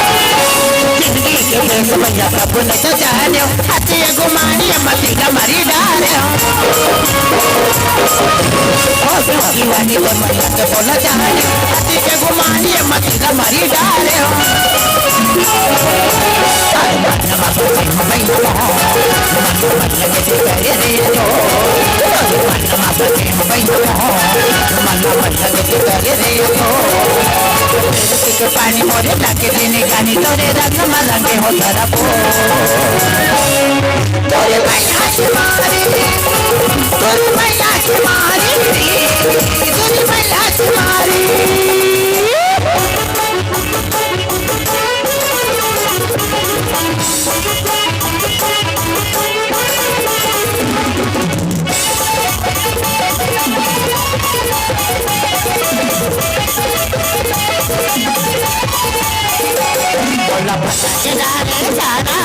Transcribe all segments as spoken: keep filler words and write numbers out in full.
जिंदगी के देख भैया कब न सजाने हो, हाथी गुमानी मती का मरी डाले हो। ओ क्यों दीवानी को मैया के बोला जाने हो, हाथी के गुमानी मती का मरी डाले हो। पानी मोरे लागे देने गानी तोरे रंग मलंगे हो तरफो। तोरे मैया की मारी, तोरे मैया की मारी, तोरे मैया की मारी। बोला पता के जा रे दादा,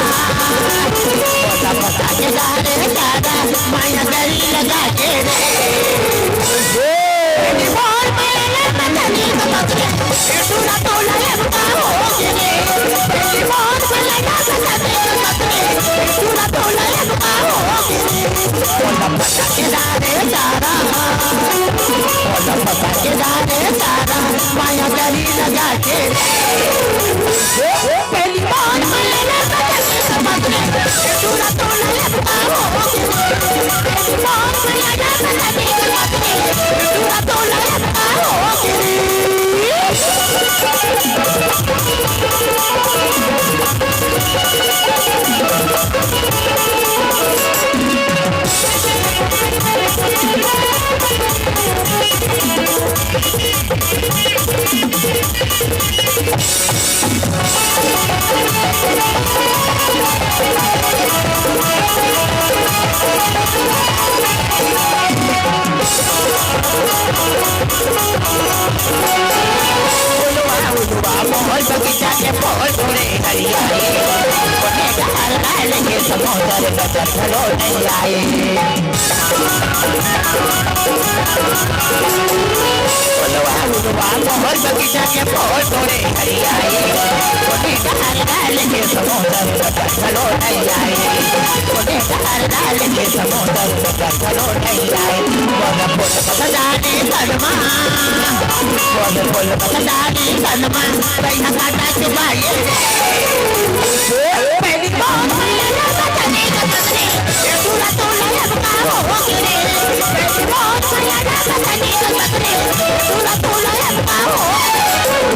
बोला पता के जा रे दादा, माया गरी लगा के रे। लाल के समुंदर में कखनो नइ आए। मोर फूल बसंत रानी तन मा, मोर फूल बसंत रानी तन मा, कहिया काटा चुकाए रे। पहली कौन मैया ना बचने का बचने, ये दूरा तो लयब का हो गिरे। पहली कौन मैया ना बचने का बचने, ये दूरा तो लयब का हो गिरे।